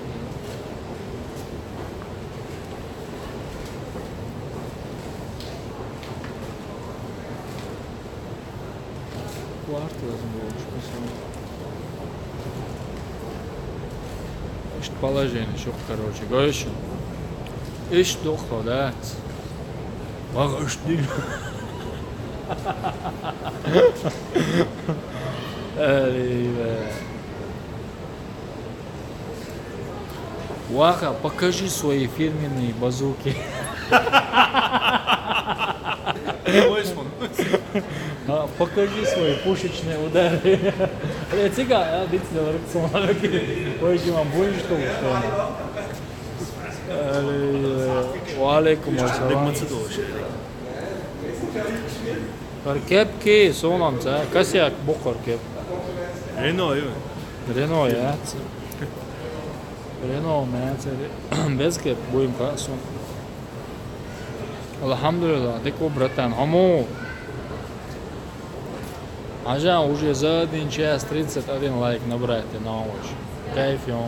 Кварт лазим болуш, мисал. Ишт положение, шух, короче, гойшин. Ишт духло, да? Вах ишт дин. Али, бля. Ваха, покажи свои фирменные базуки. Ой, сон. А, покажи свои пушечные удары. Э, цига, а, бит силы рыксалар. Ой, чима, будешь что ли? Ва алейкум ассалам. Ар кеп ки, сонам ца, касяк бухар кеп. Рено, ё. Рено, я. Рено, мэн ца. Без кеп, будем касон. Алхамдулиллах, дыку, братан, аму. Ажа уже за один час тридцать один лайк набрать, ты новость. Кайф, ё.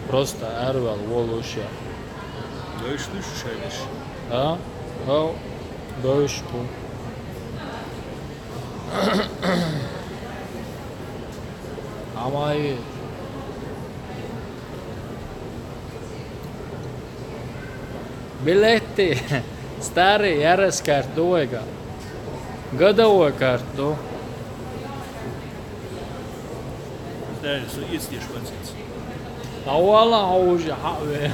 Просто арвал, волуша. Дойш ты шайдыш? А? О, дойш пу. Амай. Билети. Старый, ярас карт ду вайга. Годовой карт ду. Старый, со истиш ванцец. Та вала хо уже хаве.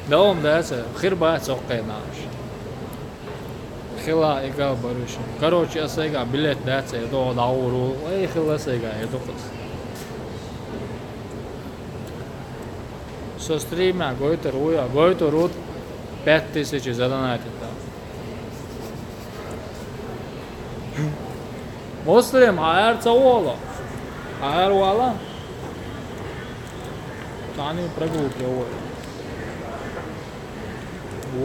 Дом да ца, хир ба цоккай наш. Хила игал барыш. Короче, аса ига билет да ца, до да уру. Эй, хила аса ига, я докус. Со стрима гойтер уя, гойтер ут пять тысяч задонатит там. Муслим, аяр ца вола? Аяр вала? Тани прогулки овой.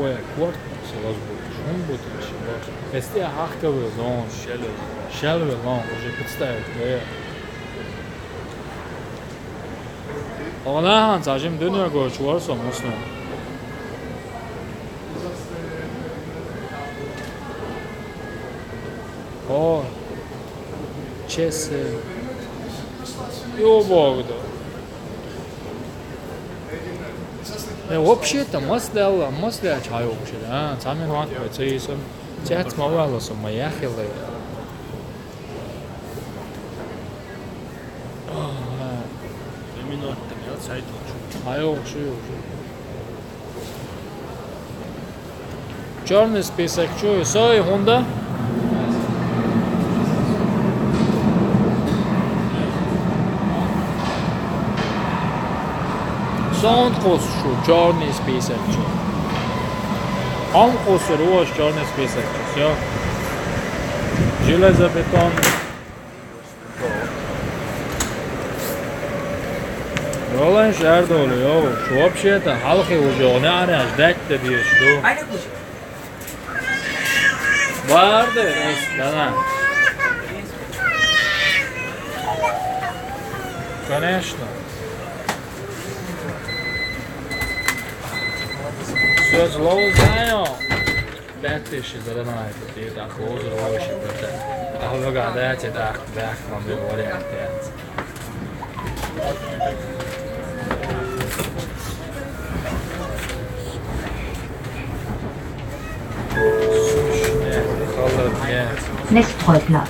Ой, корт, селос будет. Шум будет, селос. Эсте ахка вылон. Шелвелон, уже представить, да. Онахан сажим дунё гоч ворсо мусно. О, чесе. Ё богдо. Э, вообще-то, мас дала, мас дала чай вообще, да? Самин ван, цейсом. Цец мавалосом, маяхилы. Минут, минут сайт. Айо, шу, шу. Чёрный список чё? Сой хунда? Сон кус шу, чёрный список чё? Он кус руш, чёрный список чё? Всё. Железобетон. Ролан шардолу, ё, шу вообще-то халхи уже, он ара ждать-то бьёшь, что? Барды, эс, да. Конечно. Всё, зло знаю. Пять тысяч за ранайку, ты так лозер вообще, это. А вы гадаете, так, так, вам говорят, пять. Слушай, холоднее. Nestroyplatz.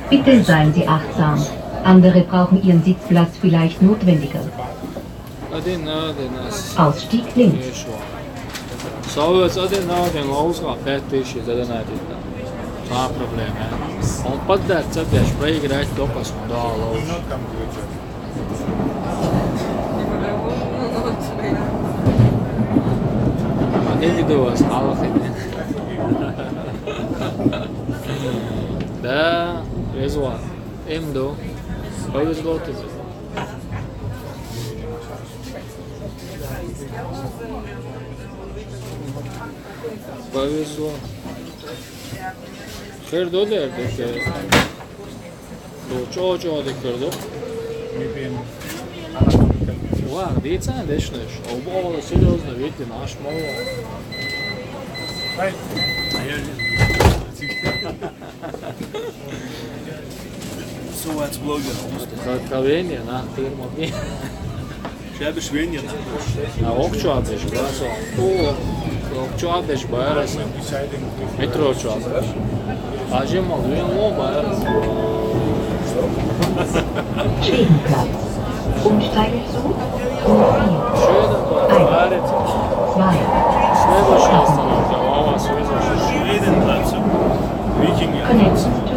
Bitte seien Sie achtsam. Andere brauchen Ihren Sitzplatz vielleicht notwendiger. Один на один нас. Ausstieg links. Ешо. Совет один на один лоуска пять тысяч за донатить. Та проблема. Он поддать, цепляешь, проиграть только с мудалов. А ты не думаешь, мало хрен. Да, резва. Им до. Повезло тебе. Повезло. Хер до дер, до хер. До чо, чо де хер до. Ва, децан дешнеш. Обо, серьёзно, видите, наш мало. Ай. Суваць блогер, просто. Откровение на фирму. Шабиш венья на. А ок чуабиш, брасо. О, ок чуабиш, байрас. Метро чуабиш. А же мал, вен ло, байрас. Schwedenplatz. Umsteige zu. Шведа, байрас. Zwei. Следующая остановка, Вава, связывайся. Шведен, брат. Викинги. Connecting to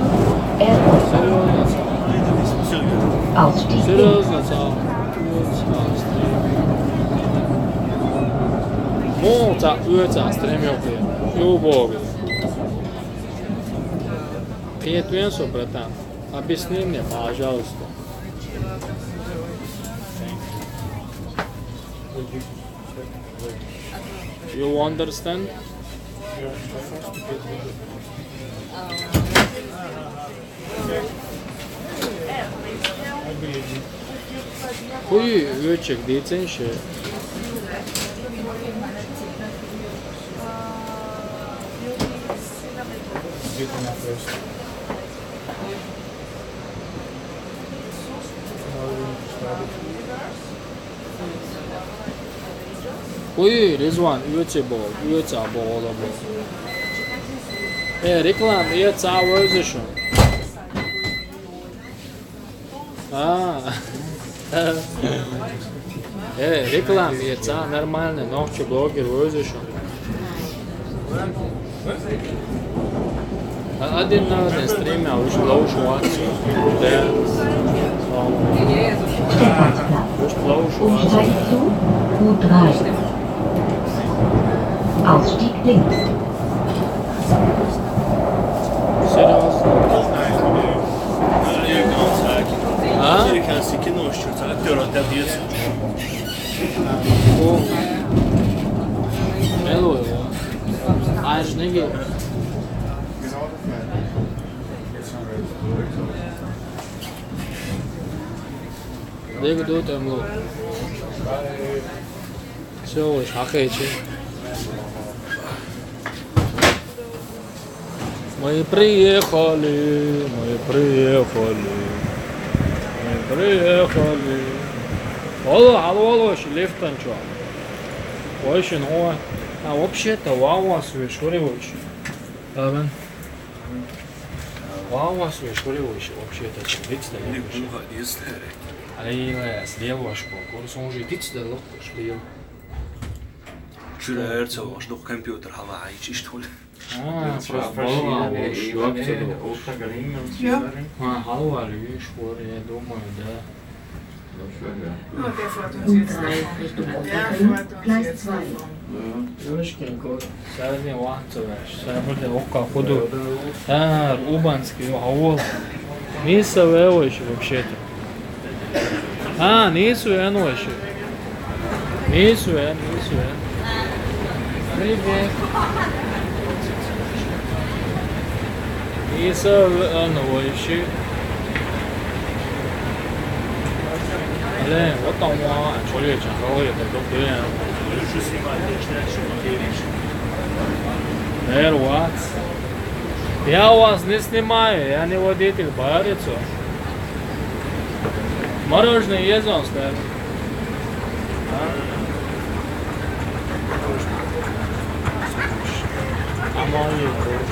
airport. Серьёзно. Ausstieg. Серьёзно, Муха цхьа оьцу стримах йохуе? Ю богу. Кхетавен со, братан. Объясни мне, пожалуйста. You understand? Хьуй, оьцуш дийцина ши. Хьуй, Ризван, оьцу боху, оьцу боху, боху. Э, реклама эца вевзаш ву. А. Э, реклама эца, нормально, нохчи блогер вевзаш ву. А, один на один стримя, уж лоуш вац. Да. Уж лоуш вац. Umsteigzug U drei. Ausstieg links. Серьёзно? А? О. Hello. Айжныги. Дег ду тем лу. Всё, уж хахечи. Мы приехали, мы приехали, мы приехали. Олу, алу, олу, лифтан чё? Очень, о. А вообще-то, вау, вас вешури очень. Ладно. Вау, вас вешури очень, вообще-то, чем дитс да лёгуш. Ай, ай, слева ваш бокур, сон же дитс да лёгуш, лево. Чура эрца ваш, дух компьютер хьала, ай, чиш тхуль. А, просто балла, ваш, ёпта, да. А, хьала вар, виш, вар, я думаю, да. Ну, der fährt uns jetzt davon. Der fährt uns jetzt davon. Сарни вахца веш, сарни окка худу. А, Убанский, ё, хавол. Миса вевеш вообще-то. А, нису эн веш. Нису эн, нису эн. Привет. Иса ан войши. Але, вот там ва, чоле чахал, это добре. Эр вац. Я вас не снимаю, я не водитель, барицо. Мороженое есть вам, что ли? А? А мои тоже.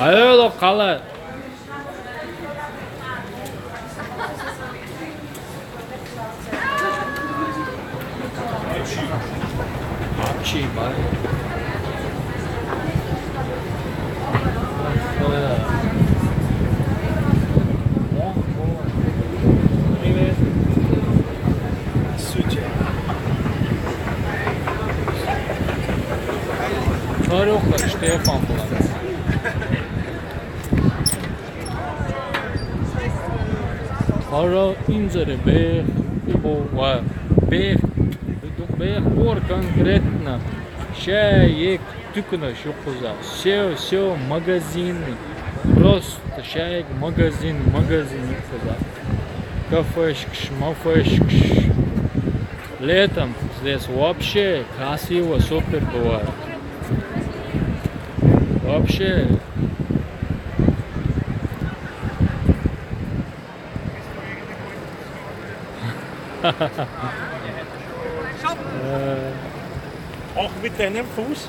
Алло, къала. Вообще, ба. Привет. Здравствуйте. Барюха, Штефан. Хара инзаре бех, ибо ва бех, бех бор конкретно. Шаек тюкна шукуза. Все, все, магазины. Просто шаек магазин, магазин шукуза. Кафешкш, мафешкш. Летом здесь вообще красиво, супер бывает. Вообще. Э. Auch mit deinem Fuß?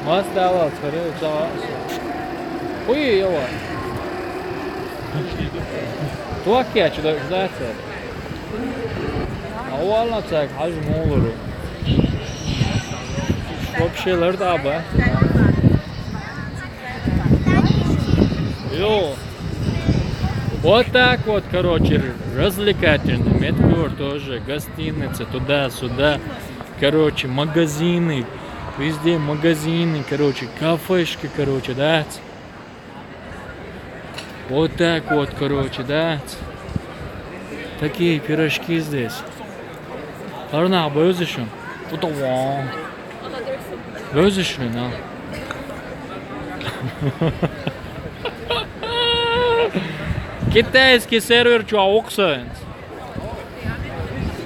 Was da war, sorry, so. Ой, ява. Туаккиач да ждаться. А валла цаг хаж молуру. Вообще ларда ба. Йо. Вот так вот, короче, развлекательный Медкур тоже, гостиница, туда-сюда, короче, магазины, везде магазины, короче, кафешки, короче, да. Вот так вот, короче, да. Такие пирожки здесь. Арна бозишим. Бозишим, да. Китайский сервер, чё, ауксенс?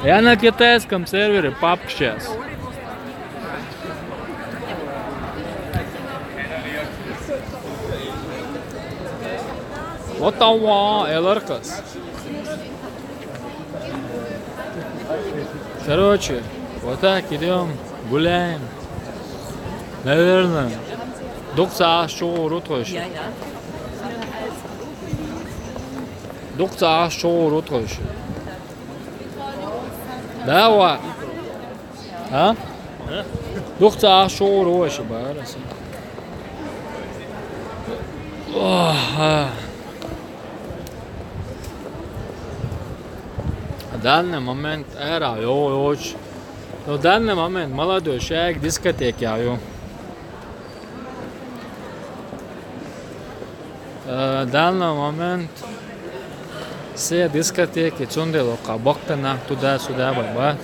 Я на китайском сервере, пап, сейчас. Вот там, ва, эларкас. Короче, вот так идём, гуляем. Наверное, дукса шоу рутхош. Дукса шоу рутхош. Да, ва. А? Духца шоу ротхош бара. Ох, а. Данный момент эра, йо, йоч. Но данный момент молодой человек дискотеки, а, йо. Э, данный момент все дискотеки цунделока бактана туда-сюда, баба.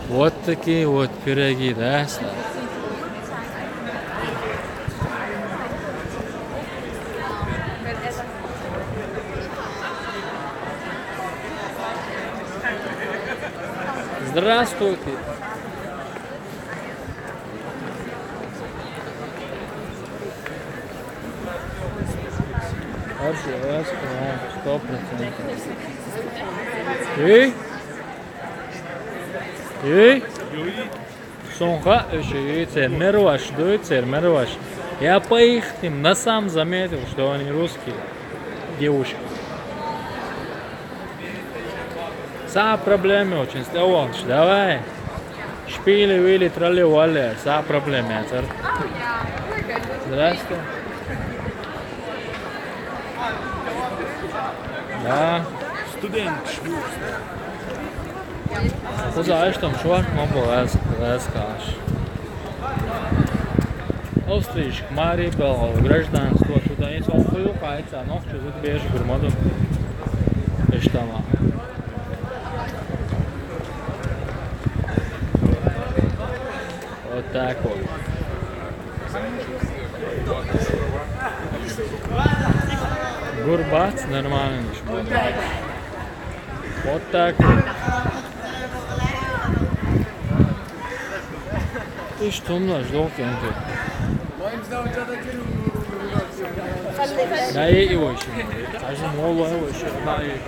Вот такие вот пироги, да, с-. Здравствуйте. Вообще, я сказал, сто процентов. Эй? Эй? Сонха, ещё и цермерваш, дуй, цермерваш. Я по их, на самом заметил, что они русские девушки. Са проблемы очень, Стевонч, давай. Шпили, вили, трали, вали, са проблемы, цар. Здрасте. Да. Студент. Куда, а что, чувак, мамбо, лас, лас, каш. Австрийск, Мари, белгал, гражданство, туда есть, он хуй, кайца, но, что тут бежишь, гурмаду. Эштама. Вот так вот. Гурбац нормально. Вот так вот. Ты что, мной ждал, кем ты? Да и его еще. Даже нового его еще. Да и.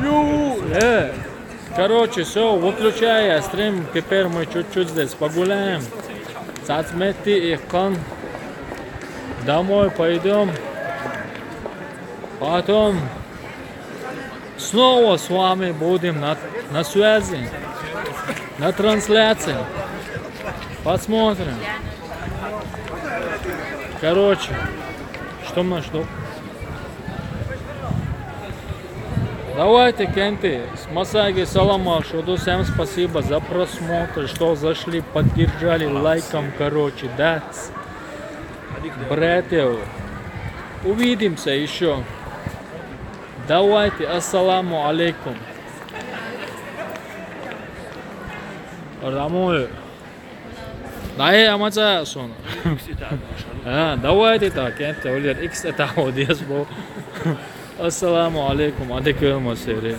Ю, э. Короче, все, выключаю я стрим. Теперь мы чуть-чуть здесь погуляем. Сацмети и кан. Домой пойдем. Потом снова с вами будем на, на связи, на трансляции. Посмотрим. Короче, что мы ждем? Давайте, кенты, с Масаги салама, что всем спасибо за просмотр, что зашли, поддержали лайком, короче, да. Братья, увидимся еще. Давайте, ассаламу алейкум. Рамой. Дай амаца сон. А, давайте так, это Оливер Икс, это Одес был. Ассаламу алейкум, адеквел масери.